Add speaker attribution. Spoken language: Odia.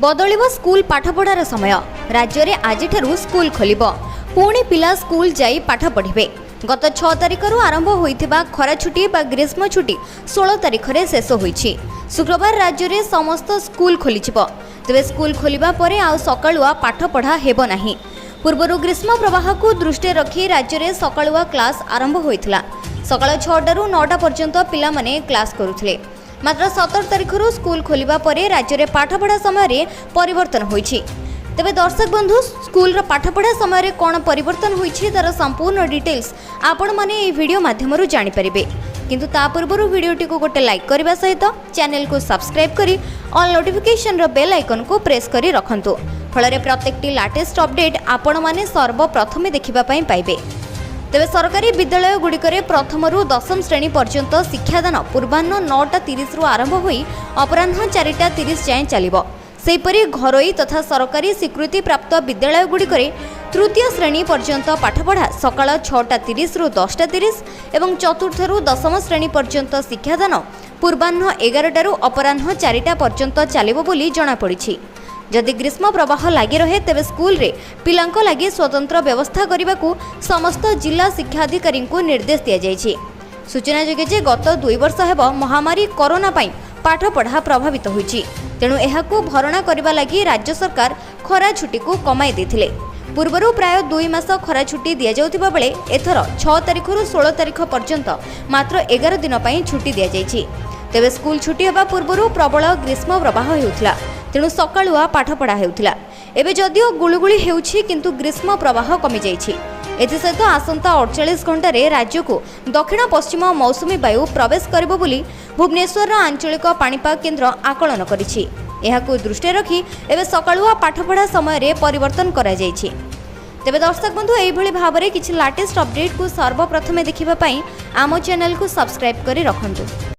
Speaker 1: ବଦଳିବ ସ୍କୁଲ ପାଠପଢ଼ାର ସମୟ। ରାଜ୍ୟରେ ଆଜିଠାରୁ ସ୍କୁଲ ଖୋଲିବ। ପୁଣି ପିଲା ସ୍କୁଲ ଯାଇ ପାଠ ପଢ଼ିବେ। ଗତ 6 ତାରିଖରୁ ଆରମ୍ଭ ହୋଇଥିବା ଖରା ଛୁଟି ବା ଗ୍ରୀଷ୍ମ ଛୁଟି 16 ତାରିଖରେ ଶେଷ ହୋଇଛି। ଶୁକ୍ରବାର ରାଜ୍ୟରେ ସମସ୍ତ ସ୍କୁଲ ଖୋଲିଯିବ। ତେବେ ସ୍କୁଲ ଖୋଲିବା ପରେ ଆଉ ସକାଳୁଆ ପାଠପଢ଼ା ହେବ ନାହିଁ। ପୂର୍ବରୁ ଗ୍ରୀଷ୍ମ ପ୍ରବାହକୁ ଦୃଷ୍ଟିରେ ରଖି ରାଜ୍ୟରେ ସକାଳୁଆ କ୍ଲାସ୍ ଆରମ୍ଭ ହୋଇଥିଲା। ସକାଳ 6ଟାରୁ 9ଟା ପର୍ଯ୍ୟନ୍ତ ପିଲାମାନେ କ୍ଲାସ୍ କରୁଥିଲେ। ମାତ୍ର 17 ତାରିଖରୁ ସ୍କୁଲ ଖୋଲିବା ପରେ ରାଜ୍ୟରେ ପାଠପଢ଼ା ସମୟରେ ପରିବର୍ତ୍ତନ ହୋଇଛି। ତେବେ ଦର୍ଶକ ବନ୍ଧୁ, ସ୍କୁଲର ପାଠପଢ଼ା ସମୟରେ କ'ଣ ପରିବର୍ତ୍ତନ ହୋଇଛି, ତାର ସମ୍ପୂର୍ଣ୍ଣ ଡିଟେଲ୍ସ ଆପଣମାନେ ଏହି ଭିଡ଼ିଓ ମାଧ୍ୟମରୁ ଜାଣିପାରିବେ। କିନ୍ତୁ ତା ପୂର୍ବରୁ ଭିଡ଼ିଓଟିକୁ ଗୋଟେ ଲାଇକ୍ କରିବା ସହିତ ଚ୍ୟାନେଲକୁ ସବସ୍କ୍ରାଇବ୍ କରି ଅଲ୍ ନୋଟିଫିକେସନର ବେଲ୍ ଆଇକନ୍କୁ ପ୍ରେସ୍ କରି ରଖନ୍ତୁ। ଫଳରେ ପ୍ରତ୍ୟେକଟି ଲାଟେଷ୍ଟ ଅପଡେଟ୍ ଆପଣମାନେ ସର୍ବପ୍ରଥମେ ଦେଖିବା ପାଇଁ ପାଇବେ। ତେବେ ସରକାରୀ ବିଦ୍ୟାଳୟଗୁଡ଼ିକରେ ପ୍ରଥମରୁ ଦଶମ ଶ୍ରେଣୀ ପର୍ଯ୍ୟନ୍ତ ଶିକ୍ଷାଦାନ ପୂର୍ବାହ୍ନ 9:30ରୁ ଆରମ୍ଭ ହୋଇ ଅପରାହ୍ନ 4:30 ଯାଏଁ ଚାଲିବ। ସେହିପରି ଘରୋଇ ତଥା ସରକାରୀ ସ୍ୱୀକୃତିପ୍ରାପ୍ତ ବିଦ୍ୟାଳୟଗୁଡ଼ିକରେ ତୃତୀୟ ଶ୍ରେଣୀ ପର୍ଯ୍ୟନ୍ତ ପାଠପଢ଼ା ସକାଳ 6:30ରୁ 10:30 ଏବଂ ଚତୁର୍ଥରୁ ଦଶମ ଶ୍ରେଣୀ ପର୍ଯ୍ୟନ୍ତ ଶିକ୍ଷାଦାନ ପୂର୍ବାହ୍ନ 11ଟାରୁ ଅପରାହ୍ନ 4ଟା ପର୍ଯ୍ୟନ୍ତ ଚାଲିବ ବୋଲି ଜଣାପଡ଼ିଛି। ଯଦି ଗ୍ରୀଷ୍ମ ପ୍ରବାହ ଲାଗି ରହେ, ତେବେ ସ୍କୁଲରେ ପିଲାଙ୍କ ଲାଗି ସ୍ୱତନ୍ତ୍ର ବ୍ୟବସ୍ଥା କରିବାକୁ ସମସ୍ତ ଜିଲ୍ଲା ଶିକ୍ଷାଧିକାରୀଙ୍କୁ ନିର୍ଦ୍ଦେଶ ଦିଆଯାଇଛି। ସୂଚନାଯୋଗ୍ୟ ଯେ ଗତ 2 ବର୍ଷ ହେବ ମହାମାରୀ କରୋନା ପାଇଁ ପାଠପଢ଼ା ପ୍ରଭାବିତ ହୋଇଛି। ତେଣୁ ଏହାକୁ ଭରଣା କରିବା ଲାଗି ରାଜ୍ୟ ସରକାର ଖରା ଛୁଟିକୁ କମାଇ ଦେଇଥିଲେ। ପୂର୍ବରୁ ପ୍ରାୟ 2 ମାସ ଖରା ଛୁଟି ଦିଆଯାଉଥିବା ବେଳେ ଏଥର 6 ତାରିଖରୁ 16 ତାରିଖ ପର୍ଯ୍ୟନ୍ତ ମାତ୍ର 11 ଦିନ ପାଇଁ ଛୁଟି ଦିଆଯାଇଛି। ତେବେ ସ୍କୁଲ ଛୁଟି ହେବା ପୂର୍ବରୁ ପ୍ରବଳ ଗ୍ରୀଷ୍ମ ପ୍ରବାହ ହେଉଥିଲା। ତେଣୁ ସକାଳୁଆ ପାଠପଢ଼ା ହେଉଥିଲା। ଏବେ ଯଦିଓ ଗୁଳୁଗୁଳି ହେଉଛି, କିନ୍ତୁ ଗ୍ରୀଷ୍ମ ପ୍ରବାହ କମିଯାଇଛି। ଏଥିସହିତ ଆସନ୍ତା 48 ଘଣ୍ଟାରେ ରାଜ୍ୟକୁ ଦକ୍ଷିଣ ପଶ୍ଚିମ ମୌସୁମୀ ବାୟୁ ପ୍ରବେଶ କରିବ ବୋଲି ଭୁବନେଶ୍ୱରର ଆଞ୍ଚଳିକ ପାଣିପାଗ କେନ୍ଦ୍ର ଆକଳନ କରିଛି। ଏହାକୁ ଦୃଷ୍ଟିରେ ରଖି ଏବେ ସକାଳୁଆ ପାଠପଢ଼ା ସମୟରେ ପରିବର୍ତ୍ତନ କରାଯାଇଛି। ତେବେ ଦର୍ଶକ ବନ୍ଧୁ, ଏଇଭଳି ଭାବରେ କିଛି ଲାଟେଷ୍ଟ ଅପଡେଟ୍କୁ ସର୍ବପ୍ରଥମେ ଦେଖିବା ପାଇଁ ଆମ ଚ୍ୟାନେଲକୁ ସବସ୍କ୍ରାଇବ୍ କରି ରଖନ୍ତୁ।